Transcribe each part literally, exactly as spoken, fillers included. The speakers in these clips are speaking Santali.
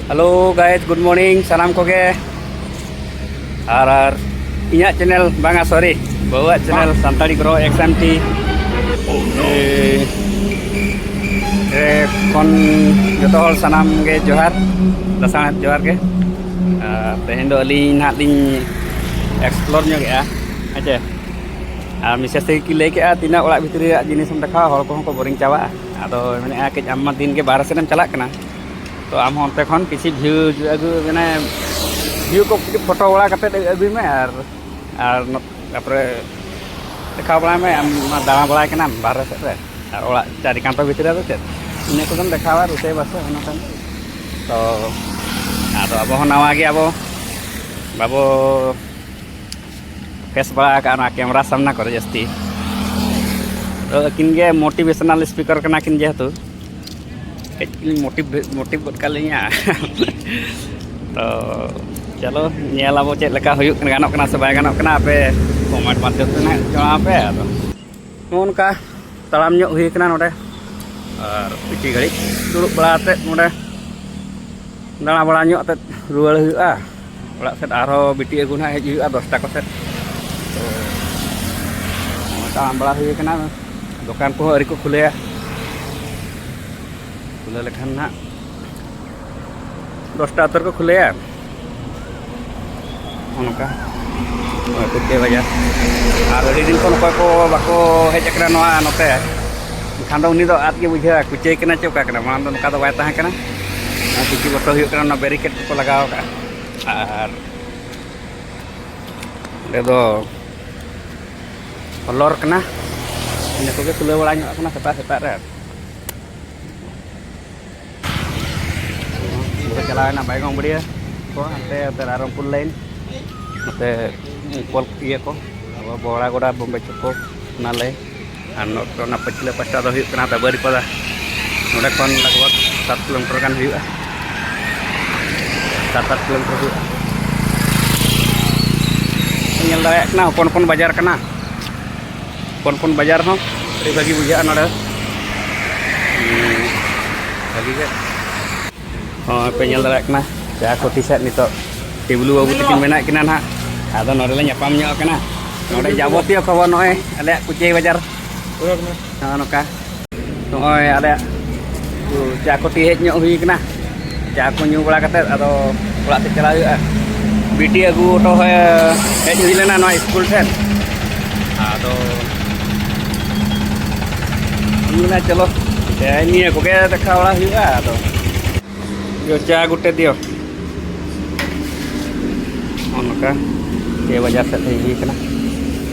Hello guys, good morning ᱥᱟᱱᱟᱢ ᱠᱚᱜᱮ᱾ ᱟᱨ ᱟᱨ ᱤᱧᱟᱹᱜ ᱪᱮᱱᱮᱞ, ᱵᱟᱝᱟ, ᱥᱚᱨᱤ, ᱵᱟᱹᱵᱩᱣᱟᱜ ᱪᱮᱱᱮᱞ ᱥᱟᱱᱛᱟᱲᱤ ᱜᱨᱳ ᱮᱠᱥ ᱮᱢ ᱴᱤ ᱨᱮ ᱠᱷᱚᱱ ᱡᱚᱛᱚ ᱦᱚᱲ ᱥᱟᱱᱟᱢ ᱜᱮ ᱡᱚᱦᱟᱨ, ᱞᱟᱥᱟᱲᱦᱮᱫ ᱡᱚᱦᱟᱨ ᱜᱮ᱾ ᱟᱨ ᱛᱮᱦᱮᱧ ᱫᱚ ᱟᱹᱞᱤᱧ ᱱᱟᱦᱟᱜ ᱞᱤᱧ ᱮᱠᱥᱯᱞᱳᱨ ᱧᱚᱜᱮᱜᱼᱟ, ᱦᱮᱸ ᱪᱮ? ᱟᱨ ᱢᱤᱥᱮᱥ ᱛᱮᱜᱮ ᱠᱤᱱ ᱞᱟᱹᱭ ᱠᱮᱜᱼᱟ, "ᱛᱤᱱᱟᱹᱜ ᱚᱲᱟᱜ ᱵᱷᱤᱛᱨᱤ ᱨᱮᱭᱟᱜ ᱡᱤᱱᱤᱥ ᱮᱢ ᱫᱮᱠᱷᱟᱣᱟ, ᱦᱚᱲ ᱠᱚᱦᱚᱸ ᱠᱚ ᱵᱳᱨᱤᱝ ᱪᱟᱵᱟᱜᱼᱟ᱾ ᱟᱫᱚ ᱢᱮᱱᱮᱫᱼᱟ, ᱠᱟᱹᱡ ᱟᱢ ᱢᱟ ᱫᱤᱱ ᱜᱮ ᱵᱟᱦᱨᱮ ᱥᱮᱫ ᱮᱢ ᱪᱟᱞᱟᱜ ᱠᱟᱱᱟ, ᱛᱚ ᱟᱢ ᱦᱚᱸ ᱚᱱᱛᱮ ᱠᱷᱚᱱ ᱠᱤᱪᱷᱩ ᱵᱷᱤᱭᱩ ᱟᱹᱜᱩ, ᱢᱟᱱᱮ ᱵᱷᱤᱭᱩ ᱠᱚ ᱠᱤᱪᱷᱩ ᱯᱷᱳᱴᱳ ᱵᱟᱲᱟ ᱠᱟᱛᱮᱫ ᱟᱹᱜᱩᱭ ᱢᱮ, ᱟᱨ ᱟᱨ ᱱᱚ-, ᱛᱟᱨᱯᱚᱨᱮ ᱫᱮᱠᱷᱟᱣ ᱵᱟᱲᱟᱭ ᱢᱮ, ᱟᱢ ᱢᱟ ᱫᱟᱬᱟ ᱵᱟᱲᱟᱭ ᱠᱟᱱᱟᱢ ᱵᱟᱦᱨᱮ ᱥᱮᱫ ᱨᱮ, ᱟᱨ ᱚᱲᱟᱜ ᱪᱟᱹᱨᱤ ᱠᱟᱱᱛᱷᱟ ᱵᱷᱤᱛᱨᱤ ᱨᱮ ᱪᱮᱫ ᱤᱱᱟᱹ ᱠᱚᱜᱮᱢ ᱫᱮᱠᱷᱟᱣᱟ, ᱨᱚᱥᱳᱭ ᱵᱟᱥᱟ ᱚᱱᱟ ᱠᱟᱱ᱾ ᱛᱚ ᱟᱫᱚ ᱟᱵᱚ ᱦᱚᱸ ᱱᱟᱣᱟ ᱜᱮᱭᱟ ᱵᱚ, ᱵᱟᱵᱚ ᱯᱷᱮᱥ ᱵᱟᱲᱟ ᱟᱠᱟᱫᱼᱟ ᱚᱱᱟ ᱠᱮᱢᱨᱟ ᱥᱟᱢᱱᱟ ᱠᱚᱨᱮ ᱡᱟᱹᱥᱛᱤ᱾ ᱛᱚ ᱟᱹᱠᱤᱱ ᱜᱮ ᱢᱳᱴᱤᱵᱷᱮᱥᱚᱱᱟᱞ ᱥᱯᱤᱠᱟᱨ ᱠᱟᱱᱟ ᱠᱤᱱ ᱡᱮᱦᱮᱛᱩ, ᱠᱟᱹᱡ ᱠᱤᱱ ᱢᱳᱴᱤᱵᱷ, ᱢᱳᱴᱤᱵᱷ ᱜᱚᱫ ᱠᱟᱜ ᱞᱤᱧᱟ᱾ ᱛᱚ ᱪᱚᱞᱚ, ᱧᱮᱞ ᱟᱵᱚ ᱪᱮᱫ ᱞᱮᱠᱟ ᱦᱩᱭᱩᱜ ᱠᱟᱱᱟ, ᱜᱟᱱᱚᱜ ᱠᱟᱱᱟ ᱥᱮ ᱵᱟᱭ ᱜᱟᱱᱚᱜ ᱠᱟᱱᱟ, ᱟᱯᱮ ᱠᱚᱢᱮᱱᱴ ᱢᱟᱫᱽᱫᱷᱚᱢ ᱛᱮ ᱱᱟᱦᱟᱜ ᱡᱟᱱᱟᱣ ᱯᱮ᱾ ᱟᱫᱚ ᱱᱚᱜᱼᱚ ᱱᱚᱝᱠᱟ ᱛᱟᱲᱟᱢ ᱧᱚᱜ ᱦᱩᱭ ᱠᱟᱱᱟ ᱱᱚᱰᱮ, ᱟᱨ ᱠᱤᱪᱷᱩ ᱜᱷᱟᱹᱲᱤᱡ ᱫᱩᱲᱩᱵ ᱵᱟᱲᱟ ᱠᱟᱛᱮᱫ ᱱᱚᱰᱮ ᱫᱟᱬᱟ ᱵᱟᱲᱟ ᱧᱚᱜ ᱠᱟᱛᱮᱫ ᱨᱩᱣᱟᱹᱲ ᱦᱩᱭᱩᱜᱼᱟ ᱚᱲᱟᱜ ᱥᱮᱫ᱾ ᱟᱨᱦᱚᱸ ᱵᱤᱴᱤ ᱟᱹᱜᱩ ᱱᱟᱦᱟᱜ ᱦᱮᱡ ᱦᱩᱭᱩᱜᱼᱟ ᱫᱚᱥᱴᱟ ᱠᱚᱥᱮᱫ᱾ ᱛᱚ ᱱᱚᱜᱼᱚᱭ ᱛᱟᱲᱟᱢ ᱵᱟᱲᱟ ᱦᱩᱭ ᱠᱟᱱᱟ, ᱫᱚᱠᱟᱱ ᱠᱚᱦᱚᱸ ᱟᱹᱣᱨᱤ ᱠᱚ ᱠᱷᱩᱞᱟᱹᱭᱟ᱾ ᱠᱷᱩᱞᱟᱹᱣ ᱞᱮᱠᱷᱟᱱ ᱱᱟᱦᱟᱜ ᱫᱚᱥᱴᱟ ᱩᱛᱟᱹᱨ ᱠᱚ ᱠᱷᱩᱞᱟᱹᱭᱟ᱾ ᱱᱚᱜᱼᱚ ᱱᱚᱝᱠᱟ ᱱᱚᱜᱼᱚᱭ ᱠᱩᱪᱤᱭᱟᱹ ᱵᱟᱡᱟᱨ᱾ ᱟᱨ ᱟᱹᱰᱤ ᱫᱤᱱ ᱠᱷᱚᱱ ᱚᱠᱚᱭ ᱠᱚ ᱵᱟᱠᱚ ᱦᱮᱡ ᱟᱠᱟᱱᱟ ᱱᱚᱣᱟ ᱱᱚᱛᱮ, ᱮᱱᱠᱷᱟᱱ ᱫᱚ ᱩᱱᱤ ᱫᱚ ᱟᱫ ᱜᱮ ᱵᱩᱡᱷᱟᱹᱣᱟ, ᱠᱩᱪᱤᱭᱟᱹ ᱠᱟᱱᱟ ᱪᱮ ᱚᱠᱟ ᱠᱟᱱᱟ᱾ ᱢᱟᱲᱟᱝ ᱫᱚ ᱱᱚᱝᱠᱟ ᱫᱚ ᱵᱟᱭ ᱛᱟᱦᱮᱸ ᱠᱟᱱᱟ᱾ ᱱᱚᱣᱟ ᱠᱩᱪᱤ ᱵᱚᱛᱚᱨ ᱦᱩᱭᱩᱜ ᱠᱟᱱᱟ, ᱚᱱᱟ ᱵᱮᱨᱤᱠᱮᱰ ᱠᱚᱠᱚ ᱞᱟᱜᱟᱣ ᱟᱠᱟᱫᱼᱟ᱾ ᱟᱨ ᱚᱸᱰᱮ ᱫᱚ ᱦᱚᱞᱚᱨ ᱠᱟᱱᱟ, ᱤᱱᱟᱹ ᱠᱚᱜᱮ ᱛᱩᱞᱟᱹᱣ ᱵᱟᱲᱟ ᱧᱚᱜ ᱠᱟᱱᱟ ᱥᱮᱛᱟᱜ ᱥᱮᱛᱟᱜ ᱨᱮ᱾ ᱱᱚᱛᱮ ᱪᱟᱞᱟᱣᱮᱱᱟ ᱵᱟᱭᱜᱚᱝ ᱵᱟᱹᱲᱭᱟᱹ ᱠᱚ, ᱦᱟᱱᱛᱮ, ᱦᱟᱱᱛᱮ ᱨᱟᱭᱨᱚᱝᱯᱩᱨ ᱞᱟᱭᱤᱱ, ᱱᱚᱛᱮ ᱯᱚᱞ ᱤᱭᱟᱹ ᱠᱚ, ᱟᱵᱚ ᱵᱚᱦᱲᱟᱜᱚᱲᱟ, ᱵᱚᱢᱵᱮ ᱪᱚᱠᱚ, ᱚᱱᱟ ᱞᱟᱭᱤᱱ᱾ ᱟᱨ ᱱᱚᱛᱮ ᱚᱱᱟ ᱯᱟᱹᱪᱷᱞᱟᱹ ᱯᱟᱥᱴᱟ ᱫᱚ ᱦᱩᱭᱩᱜ ᱠᱟᱱᱟ ᱵᱟᱹᱨᱤᱯᱟᱫᱟ᱾ ᱱᱚᱸᱰᱮ ᱠᱷᱚᱱ ᱞᱟᱜᱽ ᱵᱷᱟᱜᱽ ᱥᱟᱛ ᱠᱤᱞᱳᱢᱤᱴᱟᱨ ᱜᱟᱱ ᱦᱩᱭᱩᱜᱼᱟ, ᱥᱟᱛ ᱟᱴ ᱠᱤᱞᱳᱢᱤᱴᱟᱨ ᱦᱩᱭᱩᱜᱼᱟ᱾ ᱧᱮᱞ ᱫᱟᱲᱮᱭᱟᱜ ᱠᱟᱱᱟ, ᱦᱚᱯᱚᱱ ᱦᱚᱯᱚᱱ ᱵᱟᱡᱟᱨ ᱠᱟᱱᱟ᱾ ᱦᱚᱯᱚᱱ ᱦᱚᱯᱚᱱ ᱵᱟᱡᱟᱨ ᱦᱚᱸ ᱟᱹᱰᱤ ᱵᱷᱟᱹᱜᱤ ᱵᱩᱡᱷᱟᱹᱜᱼᱟ ᱱᱚᱰᱮ᱾ ᱦᱩᱸ, ᱵᱷᱟᱹᱜᱤ ᱜᱮ᱾ ᱱᱚᱜᱼᱚᱭ ᱯᱮ ᱧᱮᱞ ᱫᱟᱲᱮᱭᱟᱜ ᱠᱟᱱᱟ, ᱪᱟ ᱠᱚ ᱴᱤ ᱥᱟᱨᱴ ᱱᱤᱛᱚᱜ ᱴᱤᱵᱞᱩ ᱵᱟᱹᱵᱩ ᱛᱟᱹᱠᱤᱱ ᱢᱮᱱᱟᱜ ᱠᱤᱱᱟ ᱱᱟᱦᱟᱜ᱾ ᱟᱫᱚ ᱱᱚᱰᱮ ᱞᱮ ᱧᱟᱯᱟᱢ ᱧᱚᱜ ᱠᱟᱱᱟ᱾ ᱱᱚᱰᱮ ᱡᱟᱵᱚᱛᱤᱭᱚ ᱠᱷᱚᱵᱚᱨ ᱱᱚᱜᱼᱚᱭ ᱟᱞᱮᱭᱟᱜ ᱠᱩᱪᱟᱹᱭ ᱵᱟᱡᱟᱨ᱾ ᱱᱚᱜᱼᱚ ᱱᱚᱝᱠᱟ ᱱᱚᱜᱼᱚᱭ ᱟᱞᱮᱭᱟᱜ ᱪᱟ ᱠᱚ ᱴᱤ ᱦᱮᱡ ᱧᱚᱜ ᱦᱩᱭ ᱠᱟᱱᱟ᱾ ᱪᱟ ᱠᱚ ᱧᱩ ᱵᱟᱲᱟ ᱠᱟᱛᱮᱫ ᱟᱫᱚ ᱚᱲᱟᱜ ᱥᱮᱫ ᱪᱟᱞᱟᱜ ᱦᱩᱭᱩᱜᱼᱟ᱾ ᱵᱤᱴᱤ ᱟᱹᱜᱩ ᱦᱚᱴᱚ ᱦᱚᱸ ᱦᱮᱡ ᱦᱩᱭ ᱞᱮᱱᱟ ᱱᱚᱣᱟ ᱥᱠᱩᱞ ᱴᱷᱮᱱ᱾ ᱟᱫᱚ ᱤᱧ ᱢᱮᱱᱟ ᱪᱚᱞᱚ ᱛᱮᱦᱮᱧ ᱱᱤᱭᱟᱹ ᱠᱚᱜᱮ ᱫᱮᱠᱷᱟᱣ ᱵᱟᱲᱟ ᱦᱩᱭᱩᱜᱼᱟ᱾ ᱟᱫᱚ ᱪᱟ ᱟᱹᱜᱩ ᱦᱚᱴᱚ ᱫᱤᱭᱳ᱾ ᱱᱚᱜᱼᱚ ᱱᱚᱝᱠᱟ ᱪᱮ ᱵᱟᱡᱟᱨ ᱥᱮᱫ ᱦᱮᱡ ᱦᱩᱭ ᱠᱟᱱᱟ᱾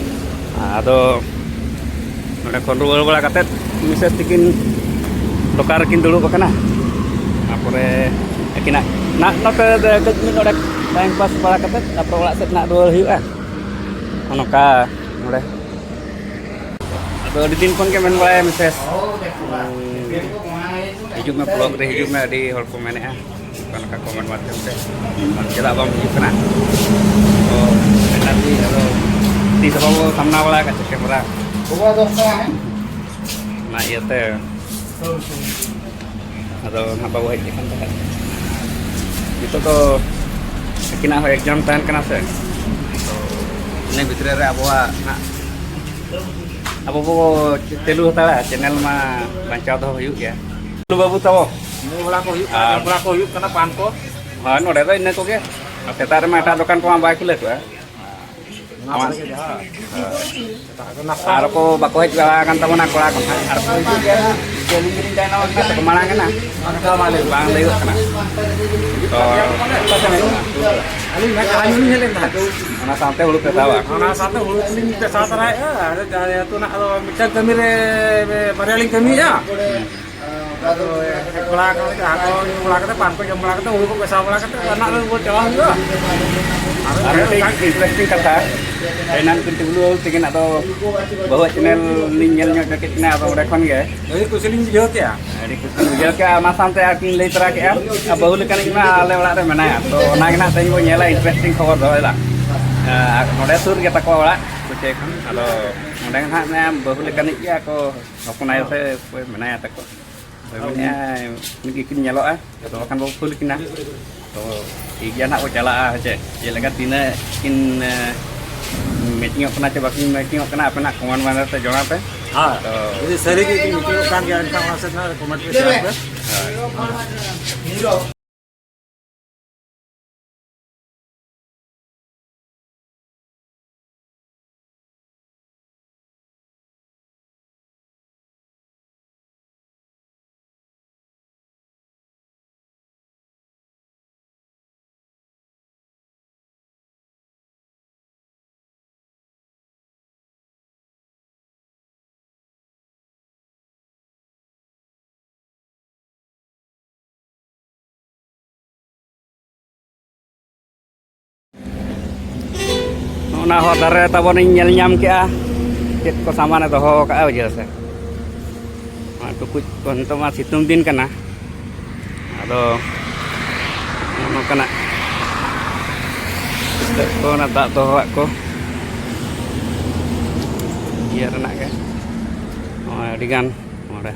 ᱟᱫᱚ ᱱᱚᱸᱰᱮ ᱠᱷᱚᱱ ᱨᱩᱣᱟᱹᱲ ᱵᱟᱲᱟ ᱠᱟᱛᱮᱫ ᱢᱤᱥᱮᱥ ᱛᱤᱠᱤᱱ ᱫᱚᱠᱟᱱ ᱨᱮᱠᱤᱱ ᱫᱩᱲᱩᱵ ᱟᱠᱟᱱᱟ᱾ ᱛᱟᱨᱯᱚᱨᱮ ᱟᱹᱠᱤᱱᱟᱜ ᱱᱟᱜ ᱱᱚᱛᱮ ᱨᱮ ᱠᱟᱹᱡ ᱢᱤᱫ ᱰᱚᱸᱰᱮᱠ ᱴᱟᱭᱤᱢ ᱯᱟᱥ ᱵᱟᱲᱟ ᱠᱟᱛᱮᱫ ᱛᱟᱨᱯᱚᱨᱮ ᱚᱲᱟᱜ ᱥᱮᱫ ᱱᱟᱜ ᱨᱩᱣᱟᱹᱲ ᱦᱩᱭᱩᱜᱼᱟ᱾ ᱱᱚᱜᱼᱚ ᱱᱚᱝᱠᱟ ᱱᱚᱰᱮ ᱟᱫᱚ ᱟᱹᱰᱤ ᱫᱤᱱ ᱠᱷᱚᱱ ᱜᱮ ᱢᱮᱱ ᱵᱟᱲᱟᱭᱟ ᱢᱤᱥᱮᱥ, ᱦᱤᱡᱩᱜ ᱢᱮ, ᱵᱞᱚᱜ ᱨᱮ ᱦᱤᱡᱩᱜ ᱢᱮ, ᱟᱹᱰᱤ ᱦᱚᱲ ᱠᱚ ᱢᱮᱱᱮᱫᱼᱟ ᱚᱱᱠᱟ ᱞᱮᱠᱟ ᱠᱚᱢᱮᱱᱴ ᱢᱟᱫᱽᱫᱷᱚᱢ ᱛᱮ, ᱟᱨ ᱪᱮᱫᱟᱜ ᱵᱟᱢ ᱦᱤᱡᱩᱜ ᱠᱟᱱᱟ? ᱛᱚ ᱢᱮᱛᱟᱜ ᱫᱤᱧ ᱟᱫᱚ ᱛᱤᱥ ᱦᱚᱸ ᱵᱟᱵᱚ ᱥᱟᱢᱱᱟ ᱵᱟᱲᱟ ᱟᱠᱟᱫ ᱪᱮᱫ ᱠᱮᱢᱮᱨᱟ᱾ ᱚᱱᱟ ᱤᱭᱟᱹᱛᱮ ᱟᱫᱚ ᱱᱟᱦᱟᱜ ᱵᱟᱵᱚ ᱦᱮᱡ ᱞᱮᱠᱷᱟᱱ ᱛᱟᱦᱮᱸᱫ᱾ ᱱᱤᱛᱚᱜ ᱫᱚ ᱟᱹᱠᱤᱱᱟᱜ ᱦᱚᱸ ᱮᱠᱡᱟᱢ ᱛᱟᱦᱮᱱ ᱠᱟᱱᱟ ᱥᱮ, ᱛᱚ ᱤᱱᱟᱹ ᱵᱷᱤᱛᱨᱤ ᱨᱮ ᱟᱵᱚᱣᱟᱜ ᱱᱟᱦᱟᱜ ᱟᱵᱚ ᱵᱚ ᱪᱟᱹᱞᱩ ᱦᱟᱛᱟᱲᱟ, ᱪᱮᱱᱮᱞ ᱢᱟ ᱵᱟᱧᱪᱟᱣ ᱫᱚᱦᱚ ᱦᱩᱭᱩᱜ ᱜᱮᱭᱟ᱾ ᱵᱟᱹᱵᱩ ᱛᱟᱵᱚ᱾ ᱧᱩ ᱵᱟᱲᱟ ᱠᱚ ᱦᱩᱭᱩᱜ ᱠᱟᱱᱟ, ᱟᱨ ᱡᱚᱢ ᱵᱟᱲᱟ ᱠᱚ ᱦᱩᱭᱩᱜ ᱠᱟᱱᱟ, ᱯᱟᱱ ᱠᱚ᱾ ᱦᱳᱭ, ᱱᱚᱰᱮ ᱫᱚ ᱤᱱᱟᱹ ᱠᱚᱜᱮ᱾ ᱟᱨ ᱥᱮᱛᱟᱜ ᱨᱮᱢᱟ ᱮᱴᱟᱜ ᱫᱚᱠᱟᱱ ᱠᱚᱢᱟ ᱵᱟᱭ ᱠᱷᱩᱞᱟᱹᱣ ᱠᱚᱜᱼᱟ᱾ ᱚᱱᱟ ᱠᱚᱨᱮ ᱜᱮ ᱡᱟᱦᱟᱸ᱾ ᱦᱳᱭ᱾ ᱥᱮᱛᱟᱜ ᱨᱮ ᱱᱟᱥᱛᱟ᱾ ᱟᱨ ᱠᱚ ᱵᱟᱠᱚ ᱦᱮᱡ ᱵᱟᱲᱟ ᱟᱠᱟᱱ ᱛᱟᱵᱚᱱᱟ ᱠᱚᱲᱟ ᱠᱚ ᱱᱟᱦᱟᱜ᱾ ᱟᱨ ᱠᱚ ᱦᱤᱡᱩᱜ ᱜᱮᱭᱟ ᱱᱟᱦᱟᱜ᱾ ᱡᱮ ᱟᱹᱞᱤᱧ ᱜᱮᱞᱤᱧ ᱛᱟᱭᱱᱚᱢ ᱟᱠᱟᱱᱟ, ᱥᱮᱠᱚ ᱢᱟᱲᱟᱝ ᱮᱱᱟ? ᱵᱟᱝ ᱞᱟᱹᱭᱚᱜ ᱠᱟᱱᱟ᱾ ᱛᱚ, ᱚᱠᱟ ᱥᱮᱱ ᱦᱮᱡ ᱮᱱᱟ? ᱟᱹᱞᱤᱧ ᱢᱟ ᱪᱟ ᱧᱩ ᱞᱤᱧ ᱦᱮᱡ ᱞᱮᱱ ᱛᱟᱦᱮᱸᱫ᱾ ᱚᱱᱟ ᱥᱟᱶᱛᱮ ᱦᱩᱲᱩ ᱯᱮ ᱥᱟᱵᱟ? ᱚᱱᱟ ᱥᱟᱶᱛᱮ ᱦᱩᱲᱩ ᱠᱚᱞᱤᱧ ᱯᱮᱥᱟᱣ ᱛᱚᱨᱟᱭᱮᱫᱼᱟ᱾ ᱟᱨ ᱡᱟᱦᱟᱸ ᱟᱹᱛᱩ ᱱᱟᱜ ᱫᱚ ᱢᱤᱫᱴᱟᱝ ᱠᱟᱹᱢᱤ ᱨᱮ ᱵᱟᱨᱭᱟ ᱞᱤᱧ ᱠᱟᱹᱢᱤᱭᱮᱫᱼᱟ᱾ ᱟᱫᱚ ᱦᱮᱡ ᱵᱟᱲᱟ ᱟᱠᱟᱱ ᱞᱮᱠᱟ, ᱦᱟᱸᱜ ᱠᱚ ᱧᱩ ᱵᱟᱲᱟ ᱠᱟᱛᱮ, ᱯᱟᱱ ᱠᱚ ᱡᱚᱢ ᱵᱟᱲᱟ ᱠᱟᱛᱮ, ᱦᱩᱲᱩ ᱠᱚ ᱯᱮᱥᱟᱣ ᱵᱟᱲᱟ ᱠᱟᱛᱮ, ᱚᱲᱟᱜ ᱨᱮ ᱨᱩᱣᱟᱹᱲ ᱪᱟᱞᱟᱣ ᱦᱩᱭᱩᱜᱼᱟ᱾ ᱟᱨ ᱟᱨ ᱢᱤᱫᱴᱮᱡ ᱤᱱᱴᱟᱨᱮᱥᱴᱤᱝ ᱠᱟᱛᱷᱟ, ᱮᱱᱟᱱ ᱠᱤᱱ ᱴᱤᱵᱞᱩ ᱵᱟᱹᱵᱩ ᱛᱟᱹᱠᱤᱱ ᱟᱫᱚ ᱵᱟᱹᱦᱩᱣᱟᱜ ᱪᱮᱱᱮᱞ ᱞᱤᱧ ᱧᱮᱞ ᱧᱚᱜ ᱦᱚᱪᱚ ᱠᱮᱫ ᱠᱤᱱᱟ, ᱟᱫᱚ ᱚᱸᱰᱮ ᱠᱷᱚᱱ ᱜᱮ ᱟᱹᱰᱤ ᱠᱩᱥᱤ ᱞᱤᱧ ᱵᱩᱡᱷᱟᱹᱣ ᱠᱮᱜᱼᱟ᱾ ᱟᱹᱰᱤ ᱠᱩᱥᱤ ᱵᱩᱡᱷᱟᱹᱣ ᱠᱮᱜᱼᱟ᱾ ᱚᱱᱟ ᱥᱟᱶᱛᱮ ᱟᱨ ᱠᱤᱱ ᱞᱟᱹᱭ ᱛᱚᱨᱟ ᱠᱮᱜᱼᱟ, ᱟᱨ ᱵᱟᱹᱦᱩ ᱞᱮᱠᱟᱱᱤᱡ ᱢᱟ ᱟᱞᱮ ᱚᱲᱟᱜ ᱨᱮ ᱢᱮᱱᱟᱭᱟ᱾ ᱛᱚ ᱚᱱᱟ ᱜᱮ ᱱᱟᱦᱟᱜ ᱛᱮᱦᱮᱧ ᱵᱚᱱ ᱧᱮᱞᱟ, ᱤᱱᱴᱟᱨᱮᱥᱴᱤᱝ ᱠᱷᱚᱵᱚᱨ ᱫᱚᱦᱚᱭᱮᱫᱟ᱾ ᱟᱨ ᱱᱚᱰᱮ ᱥᱩᱨ ᱜᱮ ᱛᱟᱠᱚᱣᱟ ᱚᱲᱟᱜ ᱠᱚᱪᱮ ᱠᱷᱚᱱ, ᱟᱫᱚ ᱚᱸᱰᱮ ᱱᱟᱦᱟᱜ ᱢᱮᱱᱟᱭᱟ ᱵᱟᱹᱦᱩ ᱞᱮᱠᱟᱱᱤᱡ ᱜᱮ ᱟᱠᱚ ᱦᱚᱯᱚᱱ ᱟᱭᱳ ᱥᱮ ᱚᱠᱚᱭ ᱢᱮᱱᱟᱭᱟ ᱛᱟᱠᱚ᱾ ᱢᱮᱱᱮᱫᱼᱟ, ᱢᱤᱫ ᱜᱮᱠᱤᱱ ᱧᱮᱞᱚᱜᱼᱟ, ᱡᱚᱛᱚ ᱵᱟᱠᱷᱟᱱ ᱵᱚ ᱯᱷᱩᱞ ᱠᱤᱱᱟ᱾ ᱛᱚ ᱴᱷᱤᱠ ᱜᱮᱭᱟ ᱱᱟᱦᱟᱜ, ᱵᱚ ᱪᱟᱞᱟᱜᱼᱟ᱾ ᱦᱮᱸ ᱪᱮ, ᱪᱮᱫ ᱞᱮᱠᱟ ᱛᱤᱱᱟᱹᱜ ᱠᱤᱱ ᱢᱮᱪᱤᱝᱚᱜ ᱠᱟᱱᱟ ᱪᱮ ᱵᱟᱹᱠᱤᱱ ᱢᱮᱪᱤᱝᱚᱜ ᱠᱟᱱᱟ, ᱟᱯᱮᱱᱟᱜ ᱠᱚᱢᱮᱱᱴ ᱢᱟᱫᱷᱭᱚᱢ ᱛᱮ ᱡᱚᱲᱟᱣ ᱯᱮ᱾ ᱦᱮᱸ, ᱛᱚ ᱡᱩᱫᱤ ᱥᱟᱹᱨᱤ ᱜᱮ ᱠᱤᱱ ᱢᱮᱪᱤᱝᱚᱜ ᱠᱟᱱ ᱜᱮᱭᱟ, ᱮᱱᱠᱷᱟᱱ ᱚᱱᱟ ᱥᱮᱫ ᱱᱟᱦᱟᱜ ᱠᱚᱢᱮᱱᱴ ᱯᱮ ᱥᱮᱭᱟᱨ ᱯᱮ᱾ ᱚᱱᱟ ᱦᱚᱨ ᱫᱷᱟᱨᱮ ᱛᱟᱵᱚᱱᱤᱧ ᱧᱮᱞ ᱧᱟᱢ ᱠᱮᱜᱼᱟ, ᱪᱮᱫ ᱠᱚ ᱥᱟᱢᱟᱱᱮ ᱫᱚᱦᱚ ᱟᱠᱟᱫᱼᱟ, ᱵᱩᱡᱷᱟᱹᱣ ᱥᱮ᱾ ᱚᱱᱟ ᱴᱩᱠᱩᱡ ᱠᱚ ᱱᱤᱛᱚᱜ ᱢᱟ ᱥᱤᱛᱩᱝ ᱫᱤᱱ ᱠᱟᱱᱟ, ᱟᱫᱚ ᱱᱚᱜᱼᱚ ᱱᱚᱝᱠᱟᱱᱟᱜ ᱪᱮᱫ ᱠᱚ, ᱚᱱᱟ ᱫᱟᱜ ᱫᱚᱦᱚᱣᱟᱜ ᱠᱚ, ᱤᱭᱟᱹ ᱨᱮᱱᱟᱜ ᱜᱮ ᱱᱚᱜᱼᱚᱭ ᱟᱹᱰᱤᱜᱟᱱ ᱱᱚᱰᱮ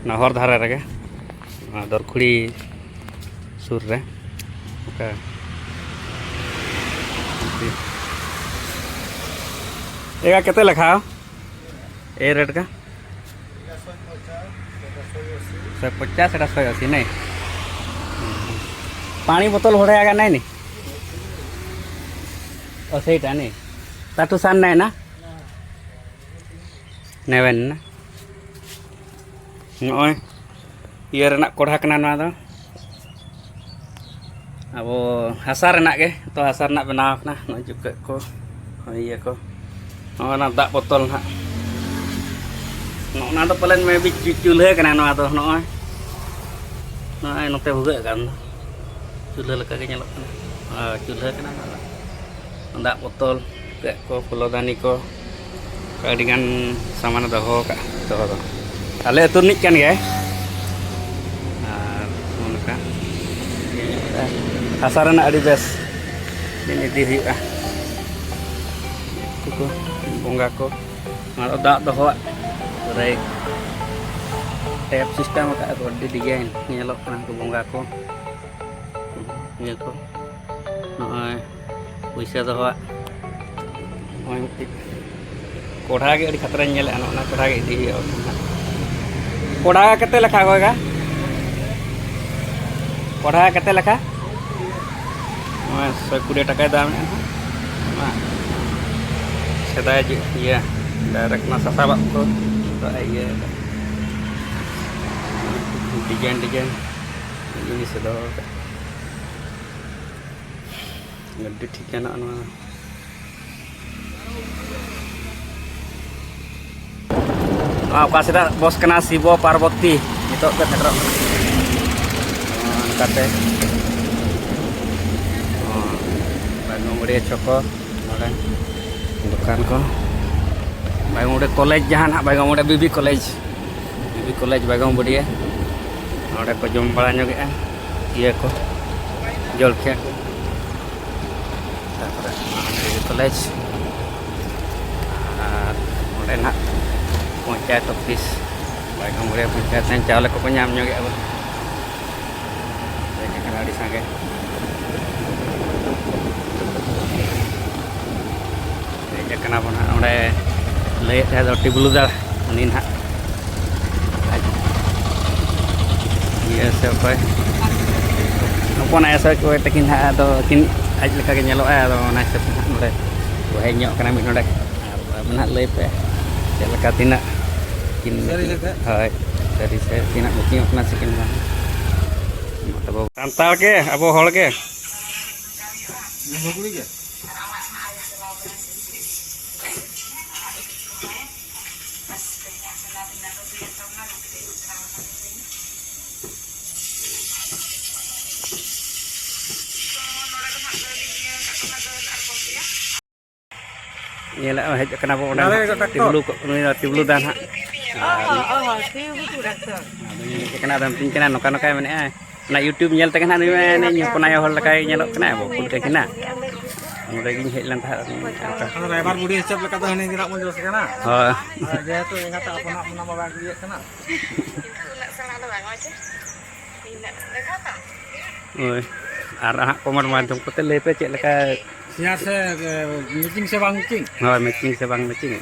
ᱚᱱᱟ ᱦᱚᱨ ᱫᱷᱟᱨᱮ ᱨᱮᱜᱮ᱾ ᱱᱚᱣᱟ ᱫᱚᱨᱠᱷᱩᱲᱤ ᱥᱩᱨ ᱨᱮ᱾ ᱚᱱᱠᱟ᱾ ᱮᱜᱟ, ᱠᱮᱛᱮ ᱞᱮᱠᱷᱟ? ᱮ ᱨᱮᱴ ᱠᱟ? ᱥᱚᱭ ᱯᱚᱪᱟᱥ, ᱮᱴᱟ ᱥᱚᱭ ᱟᱥᱤ, ᱱᱟᱭ? ᱯᱟᱱᱤ ᱵᱚᱛᱚᱞ ᱵᱷᱚᱲᱮ ᱟᱜᱟ ᱱᱟᱭ ᱱᱤ? ᱚ, ᱥᱮᱭᱴᱟ ᱱᱤ? ᱛᱟᱴᱩ ᱥᱟᱱ ᱱᱟᱭ ᱱᱟ? ᱱᱮᱣᱮᱱ ᱱᱟ᱾ ᱱᱚᱜᱼᱚᱭ ᱤᱭᱟᱹ ᱨᱮᱱᱟᱜ ᱠᱚᱲᱦᱟ ᱠᱟᱱᱟ ᱱᱚᱣᱟ ᱫᱚ᱾ ᱟᱵᱚ ᱦᱟᱥᱟ ᱨᱮᱱᱟᱜ ᱜᱮ, ᱛᱚ ᱦᱟᱥᱟ ᱨᱮᱱᱟᱜ ᱵᱮᱱᱟᱣ ᱠᱟᱱᱟ᱾ ᱱᱚᱜᱼᱚᱭ ᱪᱩᱠᱟᱹᱜ ᱠᱚ, ᱱᱚᱜᱼᱚᱭ ᱤᱭᱟᱹ ᱠᱚ, ᱱᱚᱜᱼᱚ ᱱᱟ ᱫᱟᱜ ᱵᱚᱛᱚᱞ ᱱᱟᱦᱟᱜ᱾ ᱱᱚᱜᱼᱚ ᱱᱟ ᱫᱚ ᱯᱟᱞᱮᱱ ᱢᱮ ᱵᱤ ᱪᱩ-, ᱪᱩᱞᱦᱟᱹ ᱠᱟᱱᱟ ᱱᱚᱣᱟ ᱫᱚ᱾ ᱱᱚᱜᱼᱚᱭ, ᱱᱚᱜᱼᱚᱭ ᱱᱚᱛᱮ ᱵᱷᱩᱜᱟᱹᱜ ᱠᱟᱱ ᱫᱚ ᱪᱩᱞᱦᱟᱹ ᱞᱮᱠᱟ ᱜᱮ ᱧᱮᱞᱚᱜ ᱠᱟᱱᱟ᱾ ᱟᱨ ᱪᱩᱞᱦᱟᱹ ᱠᱟᱱᱟ ᱱᱚᱣᱟ ᱫᱚ᱾ ᱫᱟᱜ ᱵᱚᱛᱚᱞ, ᱪᱩᱠᱟᱹᱜ ᱠᱚ, ᱯᱷᱩᱞᱚᱫᱟᱱᱤ ᱠᱚ, ᱟᱹᱰᱤᱜᱟᱱ ᱥᱟᱢᱟᱱᱮ ᱫᱚᱦᱚ ᱟᱠᱟᱫᱼᱟ ᱫᱚᱦᱚ ᱫᱚ᱾ ᱟᱞᱮ ᱟᱹᱛᱩ ᱨᱤᱱᱤᱡ ᱠᱟᱱ ᱜᱮᱭᱟᱭ᱾ ᱟᱨ ᱱᱚᱜᱼᱚ ᱱᱚᱝᱠᱟ ᱦᱟᱥᱟ ᱨᱮᱱᱟᱜ ᱟᱹᱰᱤ ᱵᱮᱥ ᱫᱤᱱ ᱤᱫᱤ ᱦᱩᱭᱩᱜᱼᱟ᱾ ᱩᱱᱠᱩ ᱠᱚ ᱵᱚᱸᱜᱟ ᱠᱚ, ᱱᱚᱣᱟ ᱫᱚ ᱫᱟᱜ ᱫᱚᱦᱚᱣᱟᱜ ᱨᱮ᱾ ᱴᱮᱯ ᱥᱤᱥᱴᱮᱢ ᱟᱠᱟᱫ ᱠᱚ, ᱟᱹᱰᱤ ᱰᱤᱡᱟᱭᱤᱱ ᱧᱮᱞᱚᱜ ᱠᱟᱱᱟ ᱩᱱᱠᱩ ᱵᱚᱸᱜᱟ ᱠᱚ᱾ ᱱᱤᱭᱟᱹ ᱠᱚ ᱱᱚᱜᱼᱚᱭ ᱯᱩᱭᱥᱟᱹ ᱫᱚᱦᱚᱣᱟᱜ᱾ ᱱᱚᱜᱼᱚᱭ ᱢᱤᱫᱴᱤᱡ ᱠᱚᱲᱦᱟ ᱜᱮ ᱟᱹᱰᱤ ᱠᱷᱟᱛᱨᱟᱧ ᱧᱮᱞᱮᱫᱼᱟ, ᱱᱚᱜᱼᱚ ᱱᱟ ᱠᱚᱲᱦᱟ ᱜᱮ ᱤᱫᱤ ᱦᱩᱭᱩᱜᱼᱟ᱾ ᱠᱚᱲᱦᱟ ᱠᱟᱛᱮ ᱞᱮᱠᱷᱟ ᱜᱚᱭᱜᱟ? ᱠᱚᱲᱦᱟ ᱠᱟᱛᱮ ᱞᱮᱠᱷᱟ? ᱱᱚᱣᱟ ᱥᱚᱭ ᱠᱩᱲᱤ ᱴᱟᱠᱟᱭ ᱫᱟᱢᱮᱫᱼᱟ ᱱᱟᱦᱟᱜ᱾ ᱚᱱᱟ ᱥᱮᱫᱟᱭ ᱡᱮ ᱤᱭᱟᱹ, ᱰᱟᱭᱨᱮᱠᱴ ᱚᱱᱟ ᱥᱟᱥᱟᱵᱟᱜ ᱠᱚ ᱤᱭᱟᱹ ᱰᱤᱡᱟᱭᱤᱱ ᱰᱤᱡᱟᱭᱤᱱ ᱡᱤᱱᱤᱥ ᱫᱚᱦᱚ ᱠᱟᱜ᱾ ᱟᱹᱰᱤ ᱴᱷᱤᱠᱟᱹᱱᱟ ᱱᱚᱣᱟ᱾ ᱱᱚᱣᱟ ᱚᱠᱟ ᱥᱮᱫᱟᱜ ᱵᱚᱥ ᱠᱟᱱᱟ ᱥᱤᱵᱚ ᱯᱟᱨᱵᱚᱛᱤ, ᱱᱤᱛᱚᱜ ᱯᱮ ᱥᱮᱴᱮᱨᱚᱜ ᱠᱟᱱᱟ᱾ ᱱᱚᱣᱟ ᱚᱱᱠᱟᱛᱮ ᱱᱚᱣᱟ ᱵᱟᱜᱽᱢᱩᱲᱤᱭᱟᱹ ᱪᱷᱚᱠᱚ, ᱱᱚᱰᱮ ᱫᱚᱠᱟᱱ ᱠᱚ, ᱵᱟᱜᱽᱢᱩᱲᱤ ᱠᱚᱞᱮᱡᱽ ᱡᱟᱦᱟᱸ ᱱᱟᱦᱟᱜ ᱵᱟᱜᱽᱢᱩᱲᱤ ᱵᱤᱵᱤ ᱠᱚᱞᱮᱡᱽ᱾ ᱵᱤᱵᱤ ᱠᱚᱞᱮᱡᱽ ᱵᱟᱜᱟᱱ ᱵᱟᱹᱰᱤᱭᱟᱹ, ᱱᱚᱰᱮ ᱠᱚ ᱡᱚᱢ ᱵᱟᱲᱟ ᱧᱚᱜᱮᱜᱼᱟ ᱤᱭᱟᱹ ᱠᱚ, ᱡᱚᱞᱠᱷᱤᱭᱟᱹ ᱠᱚ᱾ ᱛᱟᱨᱯᱚᱨᱮ ᱵᱤᱵᱤ ᱠᱚᱞᱮᱡᱽ ᱟᱨ ᱚᱸᱰᱮ ᱱᱟᱦᱟᱜ ᱯᱚᱧᱪᱟᱭᱮᱛ ᱚᱯᱷᱤᱥ, ᱵᱟᱜᱟᱱ ᱵᱟᱹᱰᱤᱭᱟᱹ ᱯᱚᱧᱪᱟᱭᱮᱛ ᱨᱮᱱ ᱪᱟᱣᱞᱮ ᱠᱚᱠᱚ ᱧᱟᱢ ᱧᱚᱜᱮᱜᱼᱟ ᱵᱚᱞᱮ᱾ ᱦᱮᱡ ᱟᱠᱟᱱᱟ ᱟᱹᱰᱤ ᱥᱟᱸᱜᱮ᱾ ᱦᱮᱡ ᱟᱠᱟᱱᱟ ᱵᱚᱱ ᱦᱟᱸᱜ ᱱᱚᱰᱮ, ᱞᱟᱹᱭᱮᱫ ᱛᱟᱦᱮᱸ ᱫᱚ ᱴᱤᱵᱞᱩ ᱫᱟ, ᱩᱱᱤ ᱱᱟᱦᱟᱜ ᱟᱡ ᱤᱭᱟᱹ ᱥᱮ ᱚᱠᱚᱭ ᱦᱚᱯᱚᱱ ᱟᱭᱳ ᱥᱮ ᱚᱠᱚᱭ ᱛᱟᱹᱠᱤᱱ ᱦᱟᱸᱜ, ᱟᱫᱚ ᱟᱹᱠᱤᱱ ᱟᱡ ᱞᱮᱠᱟᱜᱮ ᱧᱮᱞᱚᱜᱼᱟᱭ, ᱟᱫᱚ ᱚᱱᱟ ᱦᱤᱥᱟᱹᱵ ᱛᱮ ᱦᱟᱸᱜ ᱱᱚᱰᱮ ᱠᱚ ᱦᱮᱡ ᱧᱚᱜ ᱠᱟᱱᱟ ᱢᱤᱫ ᱰᱚᱸᱰᱮᱠ᱾ ᱟᱨ ᱟᱵᱮᱱ ᱦᱟᱸᱜ ᱞᱟᱹᱭ ᱯᱮ ᱪᱮᱫ ᱞᱮᱠᱟ ᱛᱤᱱᱟᱹᱜ ᱠᱤᱱ, ᱥᱟᱹᱨᱤ ᱥᱮ ᱪᱮᱫ? ᱦᱳᱭ, ᱥᱟᱹᱨᱤ ᱥᱮ ᱛᱤᱱᱟᱹᱜ ᱵᱩᱠᱤᱝᱚᱜ ᱠᱟᱱᱟ ᱥᱮ ᱠᱤᱱ ᱵᱟᱝ᱾ ᱢᱟ ᱛᱚᱵᱮ ᱥᱟᱱᱛᱟᱲ ᱜᱮ, ᱟᱵᱚ ᱦᱚᱲ ᱜᱮ᱾ ᱵᱟᱹᱵᱽᱞᱤ ᱜᱮ? ᱧᱮᱞᱮᱫ ᱦᱮᱡ ᱠᱟᱱᱟ ᱵᱚ ᱚᱸᱰᱮ ᱰᱟᱠᱛᱚᱨ᱾ ᱴᱤᱵᱞᱩ ᱠᱚ, ᱱᱩᱭ ᱫᱚ ᱴᱤᱵᱞᱩ ᱫᱟ ᱱᱟᱦᱟᱜ᱾ ᱟᱨ ᱟᱫᱚᱧ ᱦᱮᱡ ᱠᱟᱱᱟ, ᱟᱫᱚ ᱢᱤᱛᱟᱹᱧ ᱠᱟᱱᱟ, ᱱᱚᱝᱠᱟ ᱱᱚᱝᱠᱟᱭ ᱢᱮᱱᱮᱫᱼᱟ, ᱚᱱᱟ YouTube ᱧᱮᱞ ᱛᱮᱜᱮ ᱱᱟᱦᱟᱜ ᱱᱩᱭ ᱢᱟ ᱮᱱᱮᱡ ᱦᱚᱯᱚᱱ ᱟᱭᱳ ᱦᱚᱲ ᱞᱮᱠᱟᱭ ᱧᱮᱞᱚᱜ ᱠᱟᱱᱟ, ᱵᱟᱹᱦᱩ ᱠᱩᱲᱤ ᱠᱟᱱᱟ᱾ ᱚᱸᱰᱮ ᱜᱤᱧ ᱦᱮᱡ ᱞᱮᱱ ᱛᱟᱦᱮᱸᱫ᱾ ᱟᱫᱚ ᱨᱟᱭᱵᱟᱨ ᱵᱩᱰᱷᱤ ᱦᱤᱥᱟᱹᱵ ᱞᱮᱠᱟ ᱫᱚ ᱦᱟᱹᱱᱤ ᱜᱮ ᱱᱟᱜ ᱵᱚᱱ ᱡᱚᱥ ᱠᱟᱱᱟ᱾ ᱦᱳᱭ᱾ ᱟᱨ ᱡᱮᱦᱮᱛᱩ ᱮᱸᱜᱟᱛᱟᱜ ᱦᱚᱯᱚᱱᱟᱜ ᱢᱚᱱᱮ ᱵᱟᱵᱟ ᱤᱭᱟᱹᱜ ᱠᱟᱱᱟ᱾ ᱦᱳᱭ, ᱟᱨ ᱦᱟᱸᱜ ᱠᱚᱢᱮᱱᱴ ᱢᱟᱫᱽᱫᱷᱚᱢ ᱠᱚᱛᱮ ᱞᱟᱹᱭ ᱯᱮ ᱪᱮᱫ ᱞᱮᱠᱟ᱾ ᱥᱮᱭᱟᱨ ᱥᱮ, ᱮ, ᱢᱮᱪᱤᱝ ᱥᱮ ᱵᱟᱝ ᱢᱮᱪᱤᱝ? ᱦᱳᱭ, ᱢᱮᱪᱤᱝ ᱥᱮ ᱵᱟᱝ ᱢᱮᱪᱤᱝ?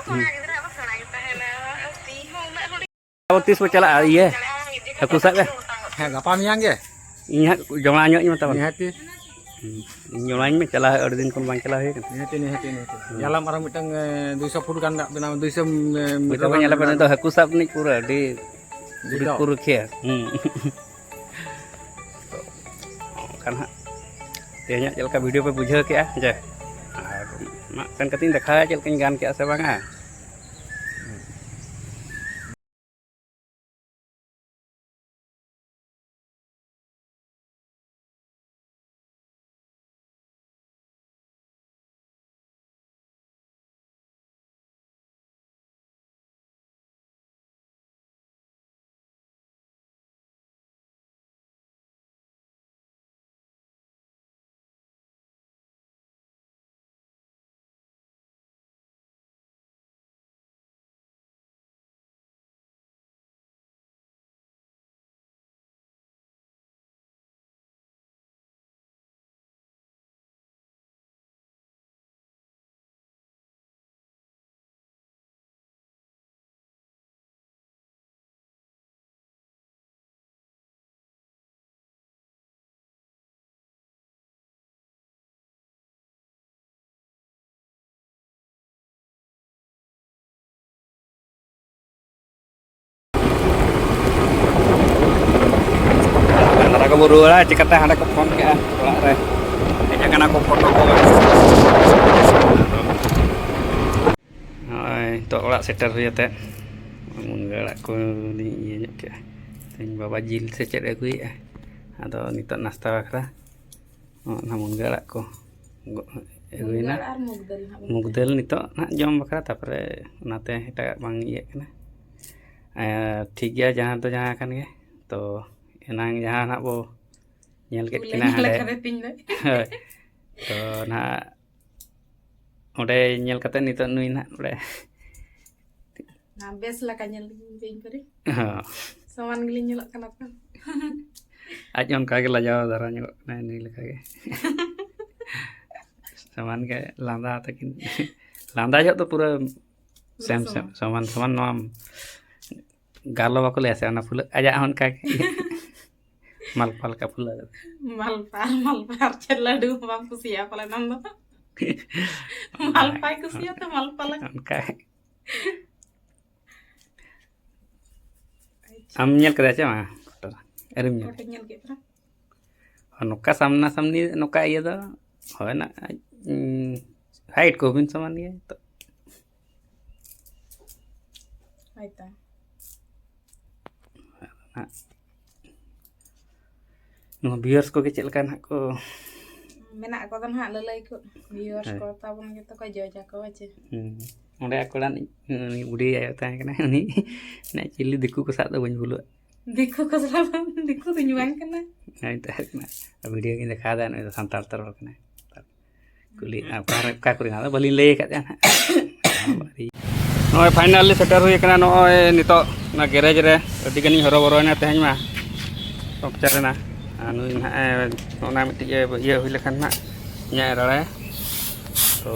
ᱦᱩᱸ᱾ ᱟᱵᱚ ᱛᱤᱥ ᱵᱚ ᱪᱟᱞᱟᱜᱼᱟ ᱤᱭᱟᱹ ᱦᱟᱹᱠᱩ ᱥᱟᱵ ᱨᱮ? ᱦᱮᱸ, ᱜᱟᱯᱟ ᱢᱮᱭᱟᱝ ᱜᱮ᱾ ᱤᱧ ᱦᱟᱸᱜ ᱡᱚᱢᱟ ᱧᱚᱜ ᱤᱧ ᱢᱮᱛᱟᱢᱟ᱾ ᱱᱤᱦᱟᱹᱛᱤ᱾ ᱦᱩᱸ᱾ ᱤᱧ ᱡᱚᱢᱟᱧ ᱢᱮ, ᱪᱟᱞᱟᱣ ᱟᱹᱰᱤ ᱫᱤᱱ ᱠᱷᱚᱱ ᱵᱟᱝ ᱪᱟᱞᱟᱣ ᱦᱩᱭ ᱟᱠᱟᱱᱟ᱾ ᱱᱤᱦᱟᱹᱛᱤ, ᱱᱤᱦᱟᱹᱛᱤ, ᱱᱤᱦᱟᱹᱛᱤ᱾ ᱦᱩᱸ᱾ ᱧᱮᱞᱟᱢ ᱟᱨᱚ ᱢᱤᱫᱴᱟᱝ, ᱮ, ᱫᱩᱭᱥᱚ ᱯᱷᱩᱴ ᱜᱟᱱ ᱫᱟᱜ ᱵᱮᱱᱟᱣ, ᱫᱩᱭᱥᱚ, ᱮ, ᱢᱤᱴᱟᱨ ᱱᱤᱛᱚᱜ ᱵᱚᱱ ᱜᱟᱱ ᱧᱮᱞᱟ ᱵᱮᱱ, ᱢᱮᱱᱟᱜᱼᱟ᱾ ᱱᱤᱛᱚᱜ ᱦᱟᱹᱠᱩ ᱥᱟᱵ ᱨᱤᱱᱤᱡ ᱯᱩᱨᱟᱹ ᱟᱹᱰᱤ ᱡᱩᱫᱟᱹ᱾ ᱯᱩᱨᱟᱹ ᱠᱷᱮᱭᱟ᱾ ᱦᱩᱸ᱾ ᱚᱱᱠᱟ ᱱᱟᱦᱟᱜ ᱛᱮᱦᱮᱧᱟᱜ ᱪᱮᱫ ᱞᱮᱠᱟ ᱵᱷᱤᱰᱤᱭᱳ ᱯᱮ ᱵᱩᱡᱷᱟᱹᱣ ᱠᱮᱜᱼᱟ ᱡᱮ, ᱟᱨ ᱢᱟᱜ ᱥᱮᱱ ᱠᱟᱛᱮᱧ ᱫᱮᱠᱷᱟᱣᱟ ᱪᱮᱫ ᱞᱮᱠᱟᱧ ᱜᱟᱱ ᱠᱮᱜᱼᱟ ᱥᱮ ᱵᱟᱝᱟ᱾ ᱰᱟᱝᱨᱟ ᱠᱚ ᱵᱚ ᱨᱩᱣᱟᱹᱲᱟ, ᱪᱤᱠᱟᱹᱛᱮ ᱦᱟᱸᱰᱮ ᱠᱚ ᱯᱷᱳᱱ ᱠᱮᱜᱼᱟ ᱚᱲᱟᱜ ᱨᱮ, ᱦᱮᱡ ᱟᱠᱟᱱᱟ ᱠᱚ ᱯᱷᱳᱴᱳ ᱠᱚ᱾ ᱱᱚᱜᱼᱚᱭ ᱱᱤᱛᱚᱜ ᱚᱲᱟᱜ ᱥᱮᱴᱮᱨ ᱦᱩᱭ ᱟᱛᱮᱫ ᱢᱩᱱᱜᱟᱹ ᱟᱲᱟᱜ ᱠᱚ ᱞᱤᱧ ᱤᱭᱟᱹ ᱧᱚᱜ ᱠᱮᱜᱼᱟ᱾ ᱛᱮᱦᱮᱧ ᱵᱟᱵᱟ ᱡᱤᱞ ᱥᱮ ᱪᱮᱫ ᱮ ᱟᱹᱜᱩᱭᱮᱜᱼᱟ, ᱟᱫᱚ ᱱᱤᱛᱚᱜ ᱱᱟᱥᱛᱟ ᱵᱟᱠᱷᱨᱟ ᱚᱱᱟ ᱢᱩᱱᱜᱟᱹ ᱟᱲᱟᱜ ᱠᱚ ᱜᱚᱜ ᱟᱹᱜᱩᱭᱮᱱᱟ᱾ ᱢᱩᱱᱜᱟᱹ ᱟᱲᱟᱜ ᱟᱨ ᱢᱩᱜᱽ ᱫᱟᱹᱞ ᱱᱟᱦᱟᱜ ᱵᱚᱱ ᱢᱩᱜᱽ ᱫᱟᱹᱞ ᱱᱤᱛᱚᱜ ᱱᱟᱦᱟᱜ ᱡᱚᱢ ᱵᱟᱠᱷᱨᱟ, ᱛᱟᱨᱯᱚᱨᱮ ᱚᱱᱟᱛᱮ ᱮᱴᱟᱜᱟᱜ ᱵᱟᱝ ᱤᱭᱟᱹᱜ ᱠᱟᱱᱟ᱾ ᱟᱨ ᱴᱷᱤᱠ ᱜᱮᱭᱟ, ᱡᱟᱦᱟᱸ ᱫᱚ ᱡᱟᱦᱟᱸ ᱠᱟᱱ ᱜᱮ᱾ ᱛᱚ ᱮᱱᱟᱝ ᱡᱟᱦᱟᱸ ᱱᱟᱦᱟᱜ ᱵᱚ ᱧᱮᱞ ᱠᱮᱫ ᱩᱞᱮ ᱠᱤᱱᱟ ᱧᱮᱞ ᱦᱟᱸᱰᱮ᱾ ᱟᱠᱟᱫᱮ ᱛᱤᱧ ᱫᱚ᱾ ᱦᱳᱭ᱾ ᱛᱚ ᱱᱟᱦᱟᱜ ᱚᱸᱰᱮ ᱧᱮᱞ ᱠᱟᱛᱮ ᱱᱤᱛᱚᱜ ᱱᱩᱭ ᱱᱟᱦᱟᱜ ᱱᱚᱰᱮ᱾ ᱱᱟ ᱵᱮᱥ ᱞᱮᱠᱟ ᱧᱮᱞ ᱵᱟᱹᱧ ᱯᱟᱹᱨᱤ᱾ ᱦᱚᱸ᱾ ᱥᱚᱢᱟᱱ ᱜᱮᱞᱤᱧ ᱧᱮᱞᱚᱜ ᱠᱟᱱᱟ ᱛᱚ᱾ ᱟᱡ ᱚᱱᱠᱟ ᱜᱮ ᱞᱟᱡᱟᱣ ᱫᱷᱟᱨᱟ ᱧᱚᱜᱚᱜ ᱠᱟᱱᱟᱭ ᱱᱩᱭ ᱞᱮᱠᱟ ᱜᱮ᱾ ᱥᱚᱢᱟᱱ ᱜᱮ ᱞᱟᱸᱫᱟ ᱛᱟᱹᱠᱤᱱ᱾ ᱞᱟᱸᱫᱟ ᱡᱚᱦᱚᱜ ᱫᱚ ᱯᱩᱨᱟᱹ ᱥᱮᱢ ᱥᱮᱢ, ᱥᱚᱢᱟᱱ᱾ ᱥᱚᱢᱟᱱ ᱥᱚᱢᱟᱱ᱾ ᱱᱚᱣᱟ ᱜᱟᱞᱚ ᱵᱟᱠᱚ ᱞᱟᱹᱭᱟ ᱥᱮ, ᱚᱱᱟ ᱯᱷᱩᱞᱟᱹᱜ ᱟᱡᱟᱜ ᱦᱚᱸ ᱚᱱᱠᱟ ᱜᱮ᱾ ᱢᱟᱞᱯᱟ ᱞᱮᱠᱟ ᱯᱷᱩᱞᱟᱹᱜ᱾ ᱢᱟᱞᱯᱟ, ᱢᱟᱞᱯᱟ ᱟᱨ ᱪᱮᱫ ᱞᱟᱹᱰᱩ ᱵᱟᱢ ᱠᱩᱥᱤᱭᱟᱜᱼᱟ ᱯᱟᱞᱮ ᱟᱢ ᱫᱚ? ᱢᱟᱞᱯᱟᱭ ᱠᱩᱥᱤᱭᱟᱜᱼᱟ ᱛᱚ, ᱢᱟᱞᱯᱟ ᱞᱟᱹᱰᱩ᱾ ᱚᱱᱠᱟ᱾ ᱟᱪᱪᱷᱟ᱾ ᱟᱢ ᱧᱮᱞ ᱠᱮᱫᱟ ᱪᱮ ᱵᱟᱝ? ᱯᱷᱳᱴᱳ ᱮᱨᱮᱢ ᱧᱮᱞ ᱯᱷᱳᱴᱳᱧ ᱧᱮᱞ ᱠᱮᱫ ᱛᱟᱢᱟ᱾ ᱟᱨ ᱱᱚᱝᱠᱟ ᱥᱟᱢᱱᱟ ᱥᱟᱢᱱᱤ ᱱᱚᱝᱠᱟ ᱤᱭᱟᱹ ᱫᱚ ᱦᱳᱭ ᱱᱟ, ᱩᱸ, ᱦᱟᱭᱤᱴ ᱠᱚ ᱵᱤᱱ ᱥᱚᱢᱟᱱ ᱜᱮᱭᱟ ᱛᱚ᱾ ᱦᱳᱭ ᱛᱚ᱾ ᱱᱚᱣᱟ ᱵᱷᱤᱭᱩᱣᱟᱨᱥ ᱠᱚᱜᱮ ᱪᱮᱫ ᱞᱮᱠᱟ ᱱᱟᱦᱟᱜ ᱠᱚ ᱢᱮᱱᱟᱜ ᱠᱚᱫᱚ ᱱᱟᱦᱟᱜ ᱞᱟᱹᱞᱟᱹᱭ ᱠᱚ, ᱵᱷᱤᱭᱩᱣᱟᱨᱥ ᱦᱳᱭ᱾ ᱠᱚ ᱛᱟᱵᱚᱱ ᱜᱮᱛᱚ ᱠᱚ ᱡᱚᱡᱽ ᱟᱠᱚ, ᱵᱟᱪᱮ? ᱦᱩᱸ᱾ ᱚᱸᱰᱮ ᱟᱠᱚ ᱚᱲᱟᱜ ᱨᱤᱱᱤᱡ, ᱩᱱᱤ ᱵᱩᱰᱷᱤ ᱟᱭᱳ ᱛᱟᱦᱮᱸ ᱠᱟᱱᱟᱭ, ᱩᱱᱤ ᱚᱱᱟ ᱪᱤᱞᱤ ᱫᱤᱠᱩ ᱠᱚ ᱥᱟᱶ ᱫᱚ ᱵᱟᱹᱧ ᱵᱷᱩᱞᱩᱜᱼᱟ᱾ ᱫᱤᱠᱩ ᱠᱚ ᱥᱟᱶ ᱫᱚ, ᱫᱤᱠᱩ ᱫᱚᱧ ᱵᱟᱝ ᱠᱟᱱᱟ᱾ ᱦᱳᱭ, ᱛᱟᱦᱮᱸ ᱠᱟᱱᱟ᱾ ᱵᱷᱤᱰᱤᱭᱳ ᱜᱤᱧ ᱫᱮᱠᱷᱟᱣ ᱫᱟ, ᱱᱩᱭ ᱫᱚ ᱥᱟᱱᱛᱟᱲ ᱛᱚᱨᱚᱞ ᱠᱟᱱᱟᱭ᱾ ᱠᱩᱞᱤ, ᱚᱠᱟ ᱨᱮ, ᱚᱠᱟ ᱠᱚᱨᱮ, ᱚᱱᱟ ᱫᱚ ᱵᱟᱹᱞᱤᱧ ᱞᱟᱹᱭ ᱟᱠᱟᱫ ᱡᱟᱦᱟᱸ᱾ ᱱᱚᱜᱼᱚᱭ finally ᱥᱮᱴᱮᱨ ᱦᱩᱭ ᱟᱠᱟᱱᱟ ᱱᱚᱜᱼᱚᱭ ᱱᱤᱛᱚᱜ ᱚᱱᱟ garage ᱨᱮ᱾ ᱟᱹᱰᱤ ᱜᱟᱱᱤᱧ ᱦᱚᱨᱚᱵᱚᱨᱚᱭᱮᱱᱟ ᱛᱮᱦᱮᱧ ᱢᱟ, puncture ᱮᱱᱟ᱾ ᱟᱨ ᱱᱩᱭ ᱱᱟᱦᱟᱜ ᱮ, ᱚᱱᱟ ᱢᱤᱫᱴᱤᱡ ᱮ ᱤᱭᱟᱹ ᱦᱩᱭ ᱞᱮᱠᱷᱟᱱ ᱱᱟᱦᱟᱜ ᱤᱧᱟᱹᱜ ᱮ ᱨᱟᱲᱟᱭᱟ᱾ ᱛᱚ,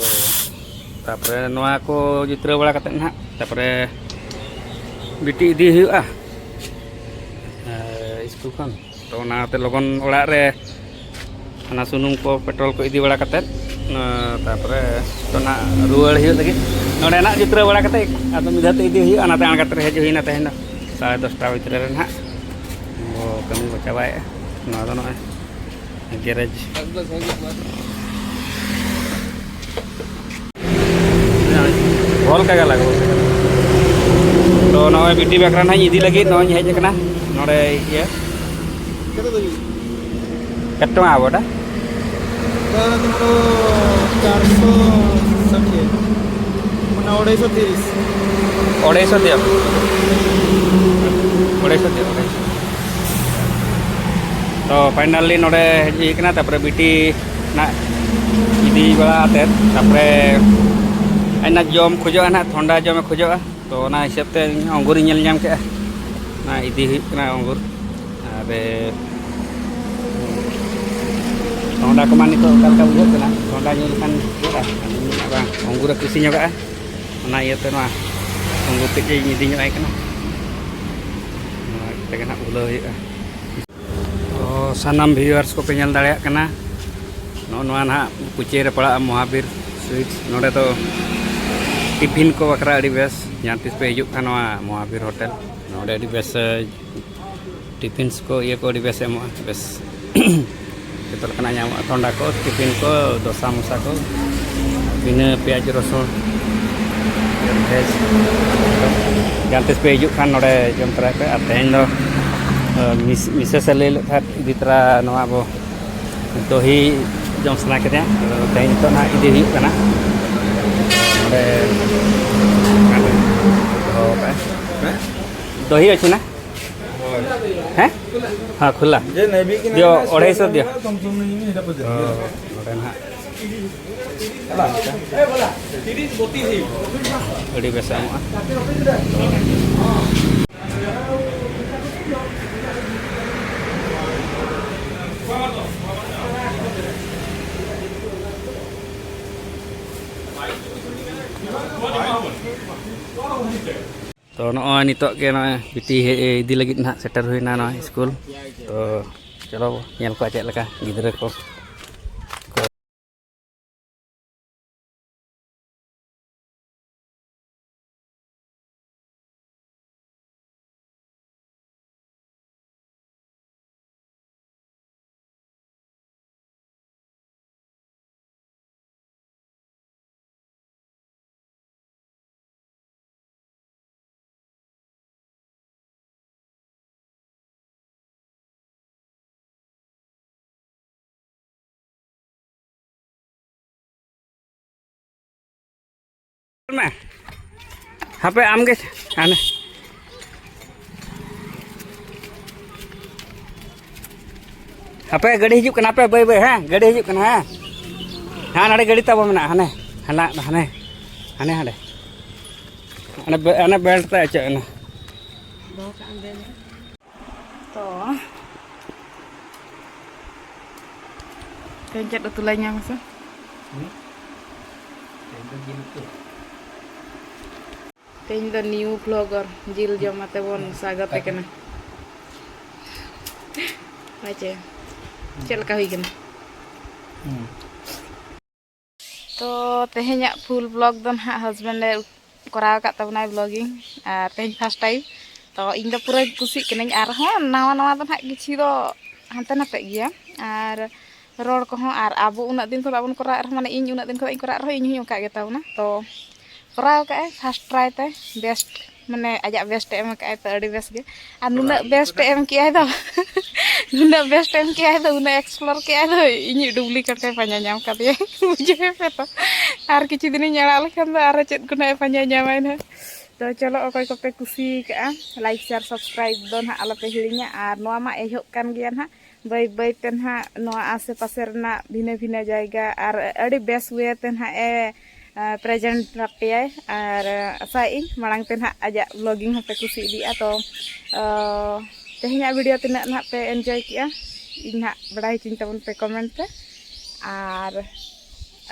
ᱛᱟᱯᱚᱨᱮ ᱱᱚᱣᱟ ᱠᱚ ᱡᱩᱛᱨᱟᱹᱣ ᱵᱟᱲᱟ ᱠᱟᱛᱮᱫ ᱱᱟᱦᱟᱜ, ᱛᱟᱯᱚᱨᱮ ᱵᱤᱴᱤ ᱤᱫᱤ ᱦᱩᱭᱩᱜᱼᱟ᱾ ᱮ, ᱥᱠᱩᱞ ᱠᱷᱚᱱ᱾ ᱛᱚ, ᱚᱱᱟᱛᱮ ᱞᱚᱜᱚᱱ ᱚᱲᱟᱜ ᱨᱮ ᱚᱱᱟ ᱥᱩᱱᱩᱢ ᱠᱚ, petrol ᱠᱚ ᱤᱫᱤ ᱵᱟᱲᱟ ᱠᱟᱛᱮᱫ, ᱮ, ᱛᱟᱨᱯᱚᱨᱮ ᱛᱚ ᱱᱟᱜ ᱨᱩᱣᱟᱹᱲ ᱦᱩᱭᱩᱜ ᱞᱟᱹᱜᱤᱫ᱾ ᱱᱚᱸᱰᱮ ᱱᱟᱜ ᱡᱩᱛᱨᱟᱹᱣ ᱵᱟᱲᱟ ᱠᱟᱛᱮᱫ ᱟᱫᱚ ᱢᱤᱫ ᱫᱷᱟᱣ ᱛᱮ ᱤᱫᱤ ᱦᱩᱭᱩᱜᱼᱟ᱾ ᱚᱱᱟᱛᱮ ᱟᱬᱜᱟᱛ ᱨᱮ ᱦᱮᱡ ᱦᱩᱭᱱᱟ ᱛᱮᱦᱮᱧ ᱫᱚ ᱥᱟᱲᱮ ᱫᱚᱥᱴᱟ ᱵᱷᱤᱛᱨᱤ ᱨᱮ ᱱᱟᱜ᱾ ᱟᱵᱚ ᱠᱟᱹᱢᱤ ᱵᱚ ᱪᱟᱵᱟᱭᱮᱫᱼᱟ᱾ ᱱᱚᱣᱟ ᱫᱚ ᱱᱚᱜᱼᱚᱭ garage᱾ ᱵᱷᱚᱞ ᱠᱟᱜᱟ ᱞᱟᱜᱟᱣ᱾ ᱛᱚ, ᱱᱚᱜᱼᱚᱭ ᱵᱤᱴᱤ ᱵᱟᱠᱷᱨᱟ ᱱᱟᱦᱟᱜ ᱤᱧ ᱤᱫᱤ ᱞᱟᱹᱜᱤᱫ ᱱᱚᱜᱼᱚᱭ ᱤᱧ ᱦᱮᱡ ᱟᱠᱟᱱᱟ ᱱᱚᱰᱮ ᱤᱭᱟᱹ᱾ ᱠᱮᱛᱮ ᱫᱚ ᱦᱩᱭᱩᱜ? ᱠᱮᱛᱮ ᱴᱟᱠᱟ ᱟᱵᱚ ᱚᱰᱟ? ᱮᱴᱟ ᱛᱚᱢᱨᱚ ᱪᱟᱨᱥᱚ ᱥᱟᱴᱷᱤᱭᱟ᱾ ᱢᱟᱱᱮ ᱚᱲᱟᱭᱥᱚ ᱛᱤᱨᱤᱥ᱾ ᱚᱲᱟᱭᱥᱚ ᱛᱤᱭᱟ? ᱚᱲᱟᱭᱥᱚ ᱛᱤᱭᱟ, ᱚᱲᱟᱭᱥᱚ᱾ ᱛᱚ, finally ᱱᱚᱰᱮ ᱦᱮᱡ ᱦᱩᱭ ᱠᱟᱱᱟ, ᱛᱟᱯᱚᱨᱮ ᱵᱤᱴᱤ ᱱᱟᱜ ᱤᱫᱤ ᱵᱟᱲᱟ ᱟᱛᱮᱫ, ᱛᱟᱯᱚᱨᱮ ᱟᱡ ᱱᱟᱜ ᱡᱚᱢ ᱠᱷᱚᱡᱚᱜᱼᱟ ᱱᱟᱜ, ᱛᱷᱚᱱᱰᱟ ᱡᱚᱢᱮ ᱠᱷᱚᱡᱚᱜᱼᱟ᱾ ᱛᱚ, ᱚᱱᱟ ᱦᱤᱥᱟᱹᱵ ᱛᱮ ᱤᱧ ᱦᱚᱸ ᱚᱝᱜᱩᱨᱤᱧ ᱧᱮᱞ ᱧᱟᱢ ᱠᱮᱜᱼᱟ᱾ ᱚᱱᱟ ᱤᱫᱤ ᱦᱩᱭᱩᱜ ᱠᱟᱱᱟ ᱚᱝᱜᱩᱨ᱾ ᱟᱨ ᱴᱷᱚᱱᱰᱟ ᱠᱚᱢᱟ ᱱᱤᱛᱚᱜ ᱚᱠᱟ ᱞᱮᱠᱟ ᱵᱩᱡᱷᱟᱹᱜ ᱠᱟᱱᱟ, ᱴᱷᱚᱱᱰᱟ ᱧᱩ ᱞᱮᱠᱷᱟᱱ ᱵᱩᱡᱷᱟᱹᱜᱼᱟ᱾ ᱟᱫᱚ ᱢᱮᱱᱮᱫᱼᱟ ᱵᱟᱝ, ᱚᱝᱜᱩᱨ ᱮ ᱠᱩᱥᱤ ᱧᱚᱜᱟᱜᱼᱟ, ᱚᱱᱟ ᱤᱭᱟᱹᱛᱮ ᱱᱚᱣᱟ ᱚᱝᱜᱩᱨ ᱠᱟᱹᱡ ᱤᱧ ᱤᱫᱤ ᱧᱚᱜ ᱟᱭ ᱠᱟᱱᱟ᱾ ᱱᱚᱣᱟ ᱛᱮᱜᱮ ᱱᱟᱦᱟᱜ ᱵᱷᱩᱞᱟᱹᱣ ᱦᱩᱭᱩᱜᱼᱟ᱾ ᱛᱚ ᱥᱟᱱᱟᱢ viewers ᱠᱚᱯᱮ ᱧᱮᱞ ᱫᱟᱲᱮᱭᱟᱜ ᱠᱟᱱᱟ, ᱱᱚᱜᱼᱚ ᱱᱚᱣᱟ ᱱᱟᱦᱟᱜ ᱠᱩᱪᱟᱹᱭ ᱨᱮ ᱯᱟᱲᱟᱜᱼᱟ ᱢᱚᱦᱟᱵᱤᱨ ᱥᱩᱭᱤᱴᱥ᱾ ᱱᱚᱰᱮ ᱫᱚ ᱴᱤᱯᱷᱤᱱ ᱠᱚ ᱵᱟᱠᱷᱨᱟ ᱟᱹᱰᱤ ᱵᱮᱥ, ᱡᱟᱦᱟᱸ ᱛᱤᱥ ᱯᱮ ᱦᱤᱡᱩᱜ ᱠᱷᱟᱱ ᱱᱚᱣᱟ ᱢᱚᱦᱟᱵᱤᱨ ᱦᱳᱴᱮᱞ, ᱱᱚᱰᱮ ᱟᱹᱰᱤ ᱵᱮᱥ, ᱮ, ᱴᱤᱯᱷᱤᱱᱥ ᱠᱚ, ᱤᱭᱟᱹ ᱠᱚ ᱟᱹᱰᱤ ᱵᱮᱥ ᱮᱢᱚᱜᱼᱟ, ᱵᱮᱥ᱾ ᱡᱚᱛᱚ ᱞᱮᱠᱟᱱᱟᱜ ᱧᱟᱢᱚᱜᱼᱟ, ᱴᱷᱚᱱᱰᱟ ᱠᱚ, ᱴᱤᱯᱷᱤᱱ ᱠᱚ, ᱫᱚᱥᱟ ᱢᱚᱥᱟ ᱠᱚ, ᱵᱤᱱᱟᱹ ᱯᱮᱸᱭᱟᱡᱽ ᱨᱚᱥᱩᱱ, ᱵᱷᱮᱡᱽ᱾ ᱡᱟᱦᱟᱸ ᱛᱤᱥ ᱯᱮ ᱦᱤᱡᱩᱜ ᱠᱷᱟᱱ ᱱᱚᱰᱮ ᱡᱚᱢ ᱛᱚᱨᱟᱭ ᱯᱮ᱾ ᱟᱨ ᱛᱮᱦᱮᱧ ᱫᱚ, ᱮ, ᱢᱤᱥ-, ᱢᱤᱥᱮᱥ ᱮ ᱞᱟᱹᱭ ᱞᱮᱫ ᱛᱟᱦᱮᱸᱫ ᱤᱫᱤ ᱛᱚᱨᱟ ᱱᱚᱣᱟ ᱟᱵᱚ ᱫᱚᱦᱤ ᱡᱚᱢ ᱥᱟᱱᱟ ᱠᱮᱫᱮᱭᱟ, ᱟᱫᱚ ᱛᱮᱦᱮᱧ ᱱᱤᱛᱚᱜ ᱱᱟᱦᱟᱜ ᱤᱫᱤ ᱦᱩᱭᱩᱜ ᱠᱟᱱᱟ᱾ ᱱᱚᱰᱮ ᱫᱚᱦᱚ ᱠᱟᱜᱼᱟᱭ᱾ ᱦᱮᱸ? ᱫᱚᱦᱤ ᱚᱪᱷᱮ ᱱᱟ? ᱦᱳᱭ᱾ ᱦᱮᱸ? ᱦᱮᱸ, ᱠᱷᱩᱞᱟ᱾ ᱡᱮ ᱱᱮᱵᱤ ᱠᱤ ᱫᱤᱭᱚ, ᱱᱮᱵᱤ ᱚᱲᱟᱭ ᱥᱚ ᱫᱤᱭᱚ᱾ ᱛᱩᱢ ᱛᱩᱢ ᱱᱤᱧ ᱦᱤᱡᱩᱜ ᱯᱮ᱾ ᱚ, ᱱᱚᱰᱮ ᱱᱟᱦᱟᱜ᱾ ᱟᱹᱰᱤ ᱵᱮᱥ ᱮᱢᱚᱜᱼᱟ᱾ ᱛᱚ ᱱᱚᱜᱼᱚᱭ ᱱᱤᱛᱚᱜ ᱜᱮ ᱱᱚᱜᱼᱚᱭ ᱵᱤᱴᱤ ᱦᱮᱡ ᱤᱫᱤ ᱞᱟᱹᱜᱤᱫ ᱱᱟᱦᱟᱜ ᱥᱮᱴᱮᱨ ᱦᱩᱭᱱᱟ ᱱᱚᱣᱟ ᱥᱠᱩᱞ᱾ ᱛᱚ ᱪᱚᱞᱚ ᱧᱮᱞ ᱠᱚᱣᱟ ᱪᱮᱫ ᱞᱮᱠᱟ ᱜᱤᱫᱽᱨᱟᱹ ᱠᱚ᱾ ᱢᱮ᱾ ᱦᱟᱯᱮ ᱟᱢᱜᱮ ᱦᱟᱱᱮ᱾ ᱦᱟᱯᱮ ᱜᱟᱹᱰᱤ ᱦᱤᱡᱩᱜ ᱠᱟᱱᱟ, ᱦᱟᱯᱮ ᱵᱟᱹᱭ ᱵᱟᱹᱭ, ᱦᱮᱸ, ᱜᱟᱹᱰᱤ ᱦᱤᱡᱩᱜ ᱠᱟᱱᱟ, ᱦᱮᱸ᱾ ᱦᱮᱸ, ᱱᱚᱰᱮ ᱜᱟᱹᱰᱤ ᱛᱟᱵᱚ ᱢᱮᱱᱟᱜᱼᱟ, ᱦᱟᱱᱮ, ᱦᱟᱱᱟ, ᱦᱟᱱᱮ, ᱦᱟᱱᱮ, ᱦᱟᱸᱰᱮ᱾ ᱦᱟᱱᱮ ᱵᱮ-, ᱦᱟᱱᱮ belt ᱨᱮ ᱚᱪᱚᱜ ᱮᱱᱟ᱾ ᱫᱚᱦᱚ ᱠᱟᱜ ᱟᱢ ᱵᱮᱜᱽ ᱨᱮ᱾ ᱛᱚ, ᱛᱮᱦᱮᱧ ᱪᱮᱫ ᱩᱛᱩ ᱞᱮ ᱧᱟᱢᱟ ᱥᱮ? ᱦᱩᱸ? ᱛᱮᱦᱮᱧ ᱫᱚ ᱡᱤᱞ ᱩᱛᱩ᱾ ᱛᱮᱦᱮᱧ ᱫᱚ new vlogger ᱡᱤᱞ ᱡᱚᱢ ᱟᱛᱮ ᱵᱚᱱ ᱥᱟᱜᱚᱛᱮ ᱠᱟᱱᱟ᱾ ᱦᱳᱭ ᱪᱮ? ᱪᱮᱫ ᱞᱮᱠᱟ ᱦᱩᱭ ᱠᱟᱱᱟ? ᱦᱩᱸ᱾ ᱛᱚ, ᱛᱮᱦᱮᱧᱟᱜ full vlog ᱫᱚ ᱱᱟᱦᱟᱜ husband ᱮ ᱠᱚᱨᱟᱣ ᱟᱠᱟᱫ ᱛᱟᱵᱚᱱᱟᱭ vlogging, ᱟᱨ ᱛᱮᱦᱮᱧ first time᱾ ᱛᱚ, ᱤᱧ ᱫᱚ ᱯᱩᱨᱟᱹ ᱠᱩᱥᱤᱜ ᱠᱟᱹᱱᱟᱹᱧ, ᱟᱨᱦᱚᱸ ᱱᱟᱣᱟ ᱱᱟᱣᱟ ᱫᱚ ᱱᱟᱦᱟᱜ ᱠᱤᱪᱷᱩ ᱫᱚ ᱦᱟᱱᱛᱮ ᱱᱟᱛᱮᱜ ᱜᱮᱭᱟ, ᱟᱨ ᱨᱚᱲ ᱠᱚᱦᱚᱸ, ᱟᱨ ᱟᱵᱚ ᱩᱱᱟᱹᱜ ᱫᱤᱱ ᱠᱷᱚᱱ ᱵᱟᱵᱚᱱ ᱠᱚᱨᱟᱣᱮᱫ ᱨᱮᱦᱚᱸ, ᱢᱟᱱᱮ, ᱤᱧ ᱩᱱᱟᱹᱜ ᱫᱤᱱ ᱠᱷᱚᱱ ᱵᱟᱹᱧ ᱠᱚᱨᱟᱣᱮᱫ ᱨᱮᱦᱚᱸ, ᱤᱧ ᱦᱚᱸᱧ ᱚᱱᱠᱟ ᱜᱮ ᱛᱟᱵᱚᱱᱟ᱾ ᱛᱚ, ᱠᱚᱨᱟᱣ ᱠᱟᱜᱼᱟᱭ first try ᱛᱮ, best, ᱢᱟᱱᱮ, ᱟᱡᱟᱜ best ᱮ ᱮᱢ ᱠᱟᱜᱼᱟᱭ, ᱛᱚ ᱟᱹᱰᱤ ᱵᱮᱥ ᱜᱮ᱾ ᱟᱨ ᱱᱩᱱᱟᱹᱜ best ᱮ ᱮᱢ ᱠᱮᱜᱼᱟᱭ ᱫᱚ, ᱱᱩᱱᱟᱹᱜ best ᱮ ᱮᱢ ᱠᱮᱜᱼᱟᱭ ᱫᱚ, ᱩᱱᱟᱹᱜ explore ᱠᱮᱜᱼᱟᱭ ᱫᱚ, ᱤᱧᱤᱡ duplicate ᱮ ᱯᱟᱸᱡᱟ ᱧᱟᱢ ᱠᱟᱫᱮᱭᱟ᱾ ᱵᱩᱡᱷᱟᱹᱣ ᱯᱮ ᱛᱚ, ᱟᱨ ᱠᱤᱪᱷᱩ ᱫᱤᱱᱤᱧ ᱟᱲᱟᱜ ᱞᱮᱠᱷᱟᱱ ᱫᱚ ᱟᱨᱚ ᱪᱮᱫ ᱠᱚ ᱱᱟᱜ ᱮ ᱯᱟᱸᱡᱟ ᱧᱟᱢᱟᱭ ᱱᱟᱜ᱾ ᱛᱚ ᱪᱚᱞᱚ, ᱚᱠᱚᱭ ᱠᱚᱯᱮ ᱠᱩᱥᱤ ᱠᱟᱜᱼᱟ, like, share, subscribe ᱫᱚ ᱱᱟᱜ ᱟᱞᱚᱯᱮ ᱦᱤᱲᱤᱧᱟ᱾ ᱟᱨ ᱱᱚᱣᱟ ᱢᱟ ᱮᱦᱚᱵ ᱠᱟᱱ ᱜᱮᱭᱟ ᱱᱟᱜ, ᱵᱟᱹᱭ ᱵᱟᱹᱭ ᱛᱮ ᱱᱟᱦᱟᱜ ᱱᱚᱣᱟ ᱟᱥᱮ ᱯᱟᱥᱮ ᱨᱮᱱᱟᱜ ᱵᱷᱤᱱᱟᱹ ᱵᱷᱤᱱᱟᱹ ᱡᱟᱭᱜᱟ ᱟᱨ ᱟᱹᱰᱤ ᱵᱮᱥ way ᱛᱮ ᱱᱟᱦᱟᱜ ᱮ, ᱟ, present ᱟᱯᱮᱭᱟᱭ᱾ ᱟᱨ, ᱟ, ᱟᱥᱟᱭᱮᱫ ᱟᱹᱧ ᱢᱟᱲᱟᱝ ᱛᱮ ᱱᱟᱦᱟᱜ ᱟᱡᱟᱜ vlogging ᱦᱚᱸᱯᱮ ᱠᱩᱥᱤ ᱤᱫᱤᱜᱼᱟ᱾ ᱛᱚ, ᱟ, ᱛᱮᱦᱮᱧᱟᱜ video ᱛᱤᱱᱟᱹᱜ ᱱᱟᱦᱟᱜ ᱯᱮ enjoy ᱠᱮᱜᱼᱟ, ᱤᱧ ᱱᱟᱦᱟᱜ ᱵᱟᱲᱟᱭ ᱦᱚᱪᱚᱧ ᱛᱟᱵᱚᱱ ᱯᱮ comment ᱨᱮ᱾ ᱟᱨ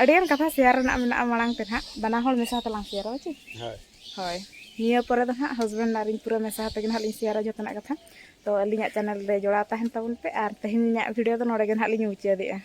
ᱟᱹᱰᱤᱜᱟᱱ ᱠᱟᱛᱷᱟ share ᱨᱮᱱᱟᱜ ᱢᱮᱱᱟᱜᱼᱟ, ᱢᱟᱲᱟᱝ ᱛᱮ ᱱᱟᱦᱟᱜ ᱵᱟᱱᱟ ᱦᱚᱲ ᱢᱮᱥᱟ ᱛᱮᱞᱟᱝ share ᱟ, ᱪᱮ? ᱦᱳᱭ᱾ ᱦᱳᱭ, ᱱᱤᱭᱟᱹ ᱯᱚᱨᱮ ᱫᱚ ᱱᱟᱦᱟᱜ husband ᱟᱨ ᱤᱧ ᱯᱩᱨᱟᱹ ᱢᱮᱥᱟ ᱠᱟᱛᱮ ᱜᱮ ᱱᱟᱦᱟᱜ ᱞᱤᱧ share ᱟ ᱡᱚᱛᱚᱱᱟᱜ ᱠᱟᱛᱷᱟ᱾ ᱛᱚ, ᱟᱹᱞᱤᱧᱟᱜ channel ᱨᱮ ᱡᱚᱲᱟᱣ ᱛᱟᱦᱮᱱ ᱛᱟᱵᱚᱱ ᱯᱮ, ᱟᱨ ᱛᱮᱦᱮᱧᱟᱜ video ᱫᱚ ᱱᱚᱰᱮ ᱜᱮ ᱱᱟᱦᱟᱜ ᱞᱤᱧ ᱢᱩᱪᱟᱹᱫᱮᱜᱼᱟ᱾